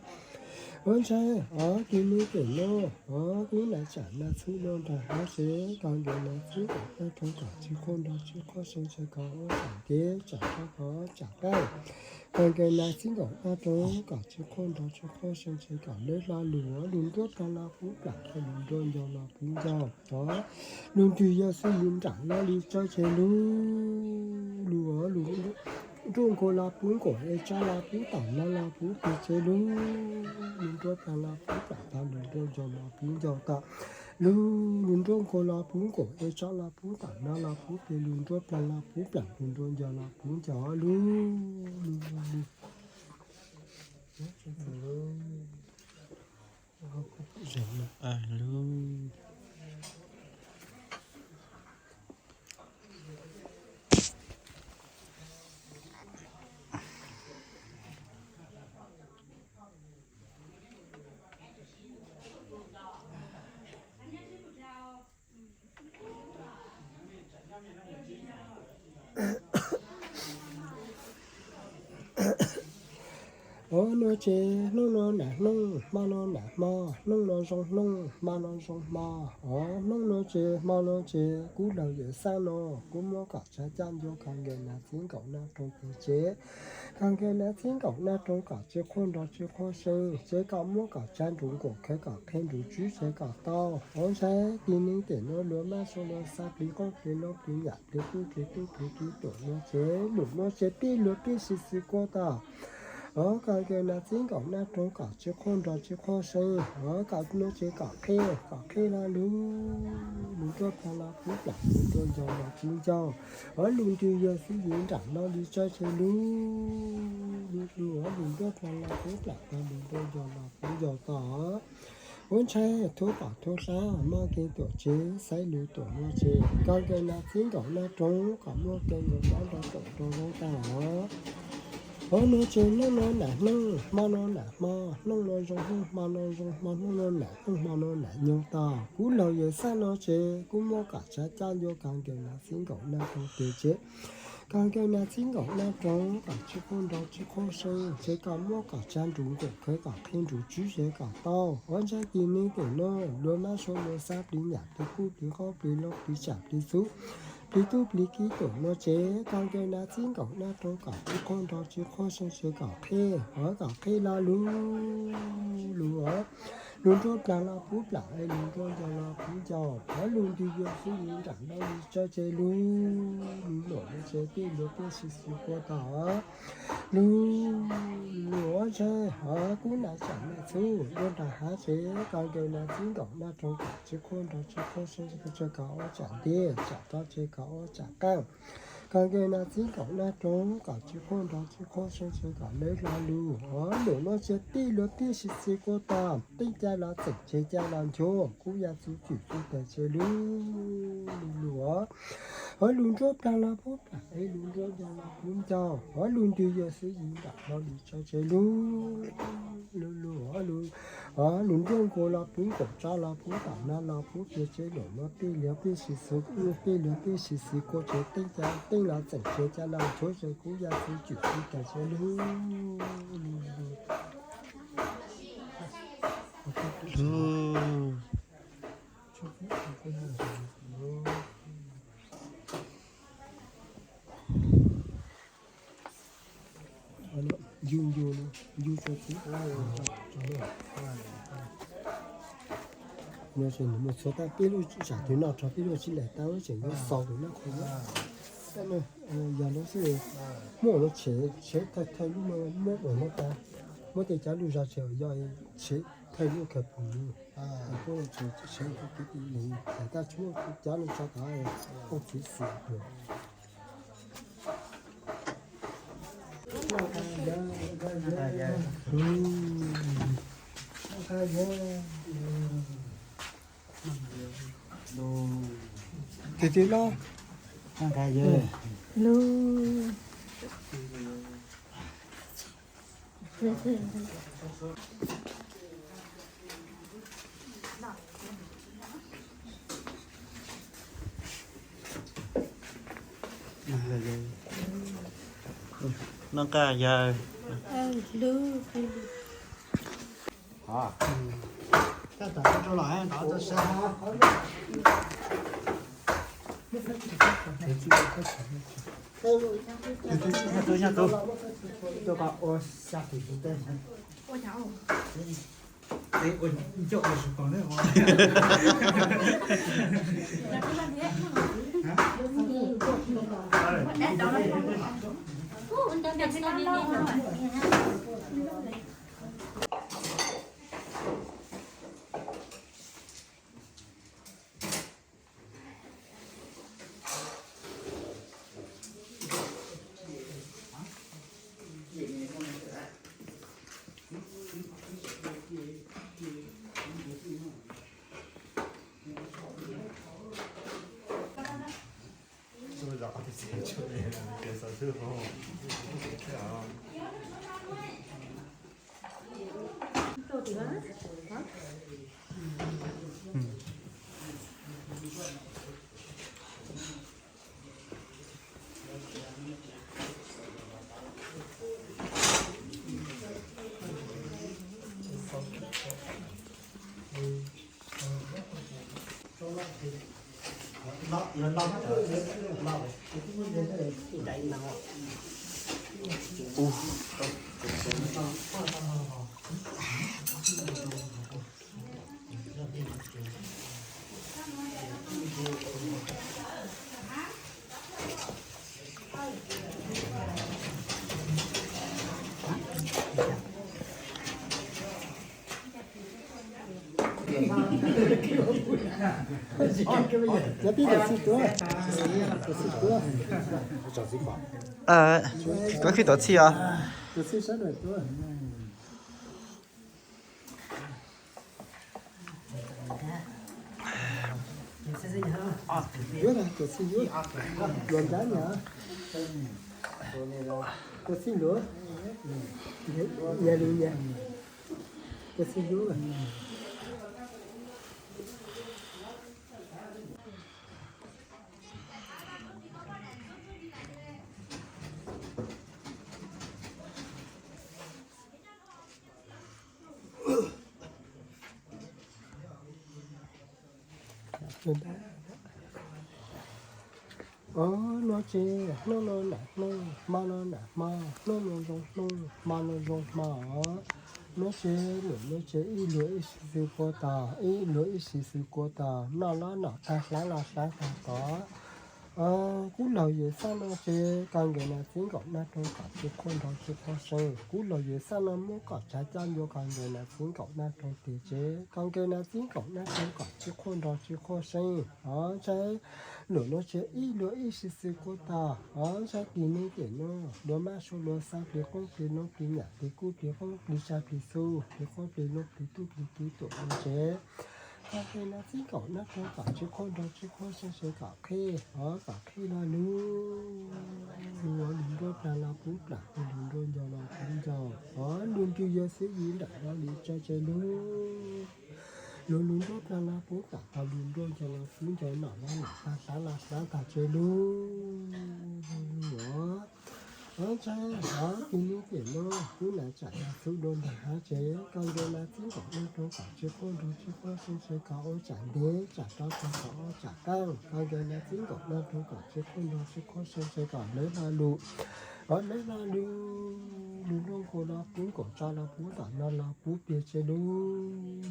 Ua ntshai, ua kis nub tiam no, ua kub nav tsam nav txib dua nrag hab ces kom nkawd nav txib nkaum naj roo kom tsis quaj nroo tsis quaj xeeb ces kom ua tsam ntej, tsam rov kom ua tsam qaab, kom nkawd nav txib nkaum naj roo kom tsis quaj nroo tsis quaj xeeb ces kom lawv lo lug, lug nruab plag lo puv plam tau lug nruab ncaug lo puv ncaug, ua lug ntws yog xwb yim nram lo li tso tseg lug, lug ua lug nruab nkaug lo puv nkaum es tso lo puv tom no lo puv peg tseg lug, lug nruab plag lo puv plam tau lug nruab ncaug lo puv ncaug tau lug, lug nruab nkaug lo puv nkaum es tso lo puv tom no lo puv peg lug nruab plag lo puv plam lug nruab ncaug lo puv ncaug lug, lug, lug, lug. Ua no ces hnub no nam hnub, hmo no nam hmo, hnub no zoo hnub, hmo no zoo hmo. Ua hnub no ces hmo no ces kub laug yawm xaj no, kub muab kom tsav caj ncua kom nkawd nav txib nkaum naj roo tiag ces kom nkawd nav txib nkaum naj roo kom tsis quaj nroo tsis quaj xeeb ces kom muab kom tsav nrug nkaum khawv kom qhia nrug tswb ces kom tau. Ua ntshai kis nub tiam no luag maj suab luag xab plig qoob plig loo plig nyam plig kub plig tub plig ki tuam no ces lug no ces peb luag peb xwm xwm kua tau. Ua kom nkawd nav txib nkaum naj roo kom tsis quaj nroo tsis quaj xeeb. Ua kom no ces kom qhia, kom qhia lo lug, lug nruab plag lo puv plam lug nruab ncaug lo puv ncaug. Ua lug ntws yog xwb yim nram lo li tso tseg lug, lug, lug, ua lug nruab plag lo puv plam tau lug nruab ncaug lo puv ncaug tau. Ua ntshai thua pam thua hlab mob nkeeg tuam ces, xaiv lug tuam no ces kom nkawd nav txib nkaum naj roo kom muaj kawg nkaus rov nrog tuam nrog zoo tag os. Ua no ces hnub no nam hnub, hmo no nam hmo, hnub no zoo hnub, hmo no zoo hmo, hnub no nam hnub, hmo no nam nyoog tag. Kub laug yawm xaj no ces kub muab kom tsav caj ncua kom nkawd nav txib nkaum naj roo tiag ces kom nkawd nav txib nkaum naj roo kom tsis quaj nroo tsis quaj xeeb ces kom muab kom tsav nrug nkaum khawv kom qhia nrug tswb ces kom tau. Ua ntshai kis nub tiam no luag maj suab luag xab plig nyam plig kub plig qoob plig loo plig tsam plig txhub plig tub plig ki tuam no ces kom nkawd nav txib nkaum naj roo kom tsis quaj nroo tsis quaj xeeb ces kom qhia, ua kom qhia lo lug, lug ua Lug nruab plag los puv plam, es lug nruab ncau los puv ncau, hov lug ntws yuav xwb yim nram no li tsawg tseg lug. Lug luam no tseg peb luag peb xwm xwm kua tag. Lug luam tseg hov kub nas tsam nas txhub, luag nram hav tsev koj nkees nas txib nkaum nas roos, kom tsis qhuav nrog tsis qhuav seev, tseg kom ua tsam ntej, tsam tod tseg kom ua tsam qaab. Koj nkees nas txib nkaum nas roos, kom tsis qhuav nrog tsis qhuav seev, tseg kom lawv hla lug. Hov luam no tseg peb luag peb xwm xwm kua tag, teeb ca los txeem tseg ca los nchuav, kub yaj txuj cwm txuj taig tseg lug. Lug luam, hov lug nruab plag los puv plam, es lug nruab ncau los puv ncau, hov lug ntws yuav xwb yim nram no li tsawg tseg lug. Lug luam, hov lug nruab nkaus los puv nkaus, tsav los puv tom no los puv peg, tseg luam no peb luag peb xwm xwm, peb luag peb xwm xwm kua tseg, teeb ca teeb los txeem tseg ca los nchuav, tseg kub yaj txuj cwm txuj taig tseg lug. Ncu ncu, ncu tso txiv. Mus txhua tau peb lub tsam twg noj rau peb lub tsis lawm tau tseem yuav xaus tus noj qhov no. Yog no xwb, muab ua tshev, tshev thawj thawj lub no muab ua no tas, muab tej cov lub zog tshev yog tshev thawj lub kawg pum li. Puab tshev thawj lub kawg pum li, tas tsis muaj cov lub tso tas, ua txiv xwm. Tig tig no. Lug. Noj qab yawg. Koj khwb tuav txhij os. Yuav, tuav txhij yuav. Luag nrab na. Tuav txhij luav. Nyias lus nyias. Tuav txhij yuav. Os, no ces hnub no nam hnub, hmo no nam hmo, hnub no zoo hnub, hmo no zoo hmo os. Nub tsev lwm nub tsev ib luag ib sim xwb kua tag, ib luag ib sim xwb kua tag, noj los noj tag, hlab los hlab tag tod. Kub laug yawm xab no tsev, koj nkees nas txib nkaum naj roo kom tsis qhuaj nroo tsis qhuaj seej. Kub laug yawm xab no muab kom tshav caj ncuav, koj nkees nas txib nkaum naj roo tis tsev, koj nkees nas txib nkaum naj roo kom tsis qhuaj nroo tsis qhuaj seej. Ov, ntshai lwm nub tsev ib luag ib sim xwb kua tag. Ov, ntshai tis nub tim nub, luag mab suav luag xab plig qoob plig loob plig nyam plig kub plig qoob plig tshav plig xub plig qoob plig loob plig tub plig kiv tuam nub tsev, koj nkees nas txib nkaum naj roo kom tsis qhuaj nroo tsis qhuaj seej, kom qheb, ov, kom qheb lo lug. Lug ov, lug nruab plag los puv plam, lug nruab ncau los puv ncau, ov, lug ntws yawg xib yim nram no li tso tseg lug. Lug lug nruab plag los puv plam, lug nruab ncau los puv ncau, noj los noj tag, hlab los hlab tag tseg lug. Ov, ntshai, ov, tis nub tim nub, kub nas tsam nas xub dua nrag hab tsev, koj nkees nas txib nkaum naj roo kom tsis qhuaj nroo tsis qhuaj seej, kom ua tsam ntev tsam rov tag kom ua tsam qaab, koj nkees nas txib nkaum naj roo kom tsis qhuaj nroo tsis qhuaj seej, kom lawv lo lug. Ov, lawv lo lug, lug nruab nkaus los puv nkaus, tso los puv tom no los puv peg tseg lug,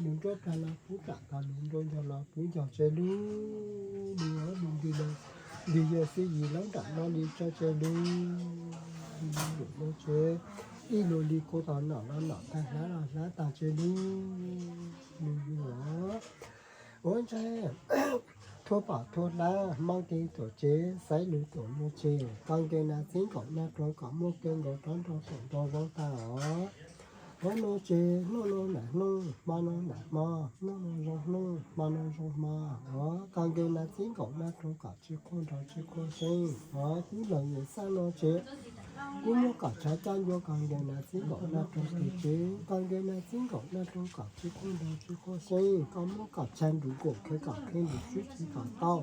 lug nruab plag los puv plam, lug nruab ncau los puv ncau tseg lug. Lug ov, lug ntws yawg xib yim laub nram no li tso tseg lug. Lug nub tsev ib luag li kua tag, noj los noj tag, hlab los hlab tag tseg lug. Lug ov, ua ntshai, thuab pam thuab hlab, Hmoob teb tuam tsev, xaiv lug tuam nub tsev, koj nkees nas txib nkaum naj roo kom muaj kev nkaus rov nroo tuam nroo zoo tag os. Hnub nub tsev, hnub nub nam hnub, hmo nub nam hmo, hnub nub zoo hnub, hmo nub zoo hmo os, koj nkees nas txib nkaum naj roo kom tsis qhuaj nroo tsis qhuaj seej os. Kub laug yawm xab no tsev, kub muab kom tshav caj ncuav, koj nkees nas txib nkaum naj roo tis tsev, koj nkees nas txib nkaum naj roo kom tsis qhuaj nroo tsis qhuaj seej, koj muab kom tshav nrug nkaus, kom qheb nrug swb tsev kom tau.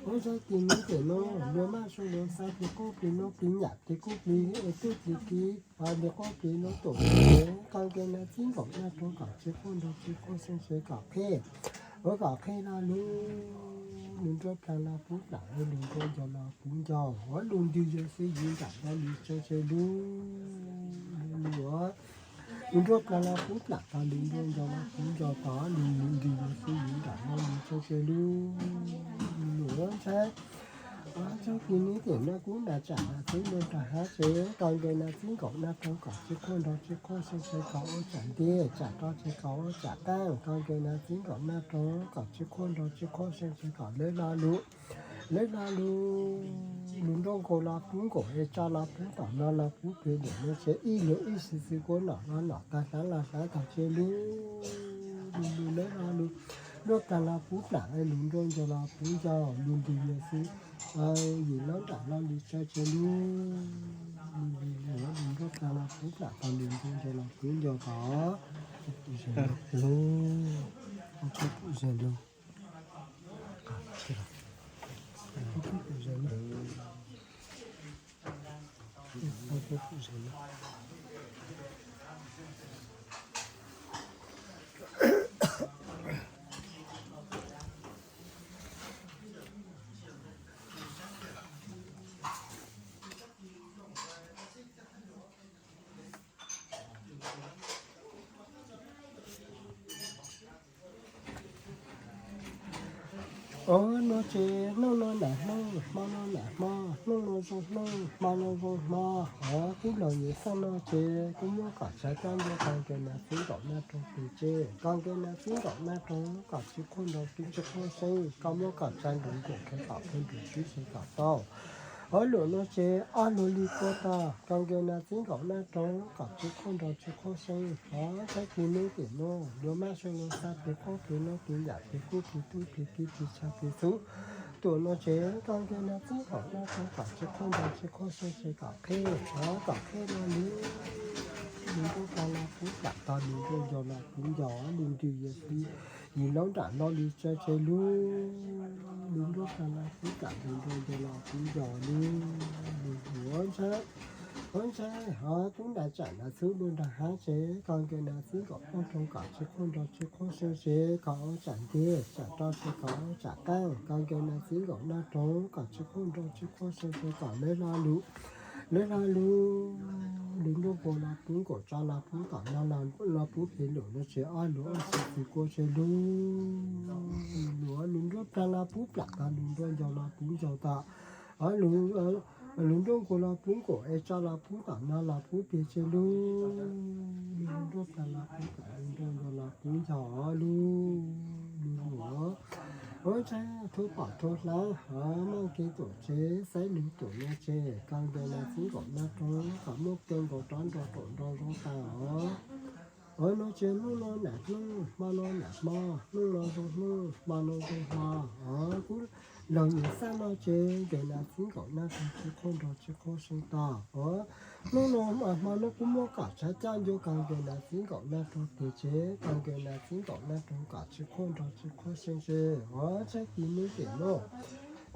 Ua ntshai tis nub tim nub, luag mab suav luag xab plig qoob plig loob plig nyam plig kub plig tub plig kiv, plig qoob plig loob tuam nub tsev, koj nkees nas txib nkaum naj roo kom tsis qhuaj nroo tsis qhuaj seej, kom qheb, ua kom qheb lo lug. Lug nruab plag los puv plam, lug nruab ncau los puv ncau, ua lug ntws yawg xib yim nram no li tso tseg lug. Lug ov, lug nruab plag los puv plam, lug nruab ncau los puv ncau, ua lug ntws yawg xib yim nram no li tso tseg lug. Lug ua ntshai, ua ntshai tis nub tim nub, kub nas tsam nas xub dua nrag hab tsev, koj nkees nas txib nkaum naj roo kom tsis qhuaj nroo tsis qhuaj seej, kom ua tsam ntev tsam rov tsev kom ua tsam qaab, koj nkees nas txib nkaum naj roo kom tsis qhuaj nroo tsis qhuaj seej, kom lawv lo lug. Lawv lo lug, lug nruab nkaus los puv nkaus, es tso los puv tom no los puv peg lwm nub tsev, ib luag ib sim xwb kua, noj los noj tag, hlab los hlab tag tseg lug. Lug lug lawv lo lug, nruab plag los puv plam, lug nruab ncau los puv ncau, lug ntws yawg xib yim laub nram no li tso tseg lug. Lug nruab plag los puv plam, lug nruab ncau los puv ncau tod. Lug, ua koj pum zes lug. Ov, nub tsev, hnub nub nam hnub, hmo nub nam hmo, hnub nub zoo hnub, hmo nub zoo hmo. Ov, kub laug yawm xab no tsev, kub muab kom tshav caj ncuav, koj nkees nas txib nkaum naj roo tis tsev, koj nkees nas txib nkaum naj roo kom tsis qhuaj nroo tsis qhuaj seej, koj muab kom tshav nrug nkaus, kom qheb nrug swb tsev kom tau. Ov, lwm nub tsev ob luag li kua tag, koj nkees nas txib nkaum naj roo kom tsis qhuaj nroo tsis qhuaj seej. Ov, ntshai tis nub tim nub, luag mab suav luag xab plig qoob plig loob plig nyam plig kub plig tub plig kiv plig tshav plig xub tuam nub tsev, koj nkees nas txib nkaum naj roo kom tsis qhuaj nroo tsis qhuaj seej, kom qheb, ov, kom qheb lo lug. Lug nruab plag los puv plam, lug nruab ncau los puv ncau, lug ntws yawg xib yim laub nram no li tso tseg lug. Lug nruab plag los puv plam, lug nruab ncau los puv ncau lug. Lug ua ntshai, ua ntshai, ov, kub nas tsam nas xub dua nrag hab tsev, koj nkees nas txib nkaum naj roo kom tsis qhuaj nroo tsis qhuaj seej, kom ua tsam ntev tsam rov tsev kom ua tsam qaab, koj nkees nas txib nkaum naj roo kom tsis qhuaj nroo tsis qhuaj seej, kom lawv lo lug. Lawv los lug, lug nruab nkaus los pub nkaus, tsa los pub tom, nag los pub pem, lug los tsev, ob lug ob xis xwm kua tsev lug, lug lug, lug nruab plag los pub plam tag, lug nruab ncau los pub ncau tag, lug nruab nkaus los pub nkaus, es tsa los pub tom, nag los pub pem tsev lug, lug nruab plag los pub plam, lug nruab ncau los pub ncau lug, lug lug. Ua ntshai, thub pam thub hlab, maj kev tuam tsev, xaiv lug tuam no tsev, kag nkaus nas txib nkaum nag rau, kom muaj kev nkaus rov nrog raum nrog zoo tag os. Ua no tsev, hnub no nam hnub, hmo no nam hmo, hnub no zoo hnub, hmo no zoo hmo os. Kuv laug yawm xaj no tsev, kag nkaus nas txib nkaum nag rau, tsis qhuab nrog tsis qhuab seev tag os. Hnub no hmo no kuv muab kom tshav caj ncua, kag nkaus nas txib nkaum nag rau pem tsev, kag nkaus nas txib nkaum nag rau, kom tsis qhuab nrog tsis qhuab seev tsev os. Ua ntshai, tim neej tim no,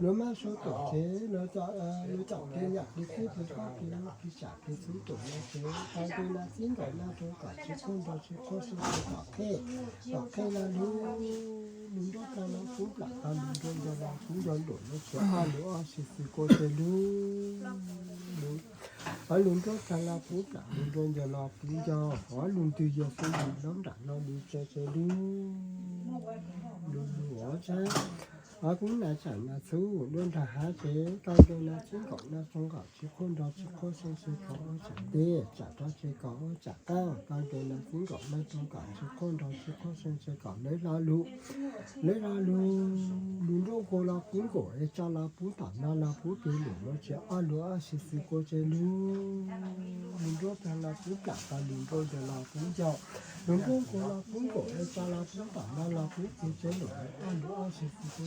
luag maj suav tuam tsev, luag coj kev nyam kev kub kev khob kev lub kev tsam kev txhub tuam no tsev, kag nkaus nas txib nkaum nag rau, kom tsis qhuab nrog tsis qhuab seev tsev, kom qheb, kom qheb los lug, lug nruab plag los pub plam tag, lug nruab ncau los pub ncau, lug lug tsev, ob lug ob xis xwm kua tsev lug, lug nruab plag los pub plam, lug nruab ncau los pub ncau, lug ntws yog xwb yim laub nram no lug tsev tsev lug, lug lug. Ua ntshai, kuv nas tsam nas txhub dua nrag hav tsev, kag nkaus nas txib nkaum nag rau, kom tsis qhuab nrog tsis qhuab seev tsev, kom ua tsam ntev, tsam rov tsev kom ua tsam qaab, kag nkaus nas txib nkaum nag rau, kom tsis qhuab nrog tsis qhuab seev tsev, kom lawv los lug, lawv los lug, lug nruab nkaus los pub nkaus, es tsa los pub tom, nag los pub pem, lug los tsev, ob lug ob xis xwm kua tsev lug, lug nruab plag los pub plam tag, lug nruab ncau los pub ncau, lug nruab nkaus los pub nkaus, es tsa los pub tom, nag los pub pem tsev, lug ob lug ob xis xwm kua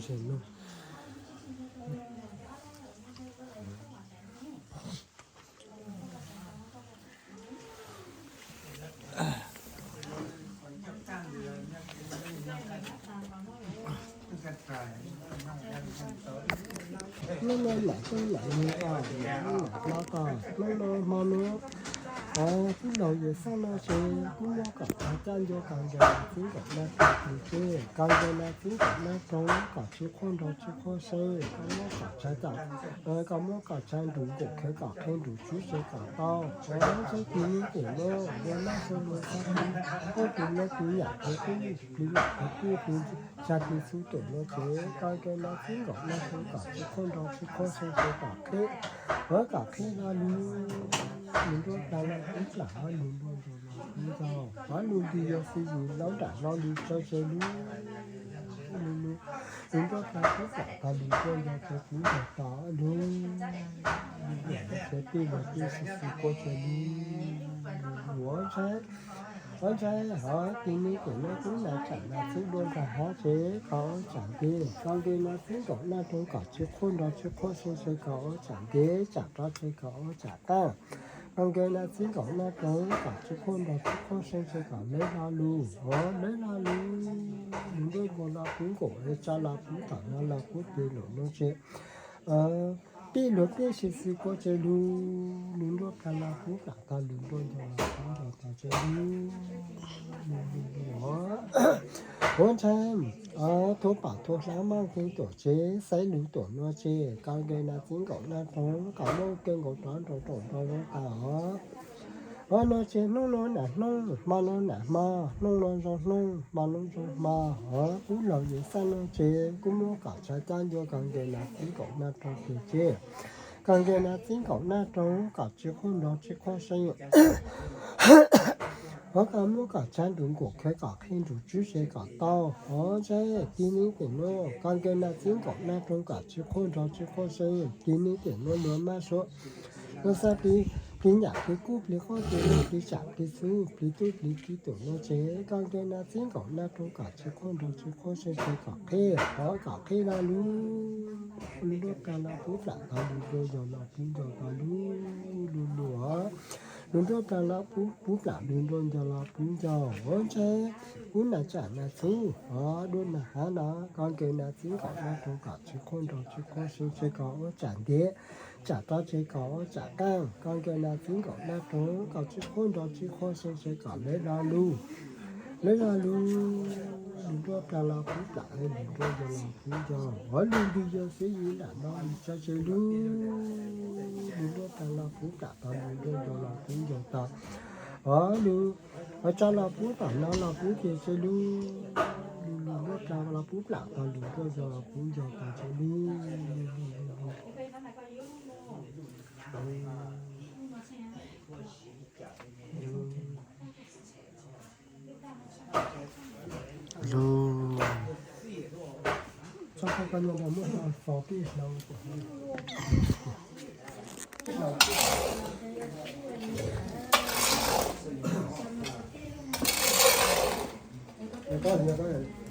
tsev lug. Hnub no nam hnub nam nug ko, nam hnub nam hmo ko, hnub no hmo no, kuv laug yawm xaj no tsev, kuv muab kom tshav caj ncua, kag nkaus nas txib nkaum nag rau pem tsev, kag nkaus nas txib nkaum nag rau, kom tsis qhuab nrog tsis qhuab seev, kom muab kom tshav caj, kom muab kom tshav nrug nkaum khev, kom qheb nrug tswb seev kom tau. Ua ntshai, tim neej tim no, luag maj suav luag xab, ua tus no tus nyam kev kub, tus nyam kev kub, tus tsag tus txhu tuam no tsev, kag nkaus nas txib nkaum nag rau, kom tsis qhuab nrog tsis qhuab seev tsev, kom qheb, kom qheb los lug, lug nruab plag los pub plam, lug nruab ncau los pub ncau, lug ntws yog xwb yim laub nram no lug tsev tsev lug, lug lug, lug nruab plag pub plam tag, lug nruab ncau tsev pub ncau tag lug, lug tsev pij lug pij xwm xwm kua tsev lug. Ua ntshai, ua ntshai, hov tim neej tim no kuv nas tsam nas txhub dua nrag hav tsev, kom ua tsam ntev, kag nkaus nas txib nkaum nag rau, kom tsis qhuab nrog tsis qhuab seev tsev, kom ua tsam ntev, tsam rov tsev kom ua tsam qaab, kag nkaus nas txib nkaum nag rau, kom tsis qhuab nrog tsis qhuab seev tsev, kom lawv los lug, lawv los lug, lug nruab nkaus los pub nkaus, es tsa los pub tom, nag los pub pem, lug lug tsev, pij lug pij xwm xwm kua tsev lug, lug nruab plag los pub plam tag, lug nruab ncau los pub ncau tag tsev lug. Ua ntshai, thub pam thub hlab, maj kev tuam tsev, xaiv lug tuam no tsev, kag nkaus nas txib nkaum nag rau, kom muaj kev nkaus rov nrog raum nrog zoo tag os. Ua no tsev, hnub no nam hnub, hmo no nam hmo, hnub no zoo hnub, hmo no zoo hmo os. Kuv laug yawm xaj no tsev, kuv muab kom tshav caj ncua, kag nkaus nas txib nkaum nag rau pem tsev, kag nkaus nas txib nkaum nag rau, kom tsis qhuab nrog tsis qhuab seev, hov kom muab kom tshav nrug nkaum khev, kom qheb nrug tswb seev kom tau. Ua ntshai, tim neej tim no, kag nkaus nas txib nkaum nag rau, kom tsis qhuab nrog tsis qhuab seev. Tim neej tim no luag maj suav luag xab, plig nyam plig kub plig qaub plig lug plig tsam plig txhub plig tub plig ki tuam no tsev, kag nkaus nas txib nkaum nag rau, kom tsis qhuab nrog tsis qhuab seev tsev, kom qheb, hov kom qheb los lug, lug nruab plag los pub plam tag, lug nruab ncau los pub ncau tag lug, lug lug os. Lug nruab plag los pub plam, lug nruab ncau los pub ncau. Ua ntshai, kuv nas tsam nas txhub, hov dua nrag hav no, kag nkaus nas txib nkaum nag rau, kom tsis qhuab nrog tsis qhuab seev tsev, kom ua tsam ntev, Tsam rau tsev kom tsam qeej, koj nkaus no txwb nkaus dab rau, kom tsib qhuab nrau tsib qhuab xyoo xyoo kom lawv lo lus, lawv lo lus, lus nruab plag los puv plam, lus nruab yau los puv yau, hov lus ntuj yau xwb yim nram no lus tso tseg lub, lus nruab plag los puv plam tau, lus nruab yau los puv yau tau, hov lus, hov tso los puv tom no los puv kiag tseg lub, lus nruab plag los puv plam tau, lus nruab yau los puv yau tau tseg lub. Lug, txhob koj nyob rau muab fo tij hlau. Koj, koj,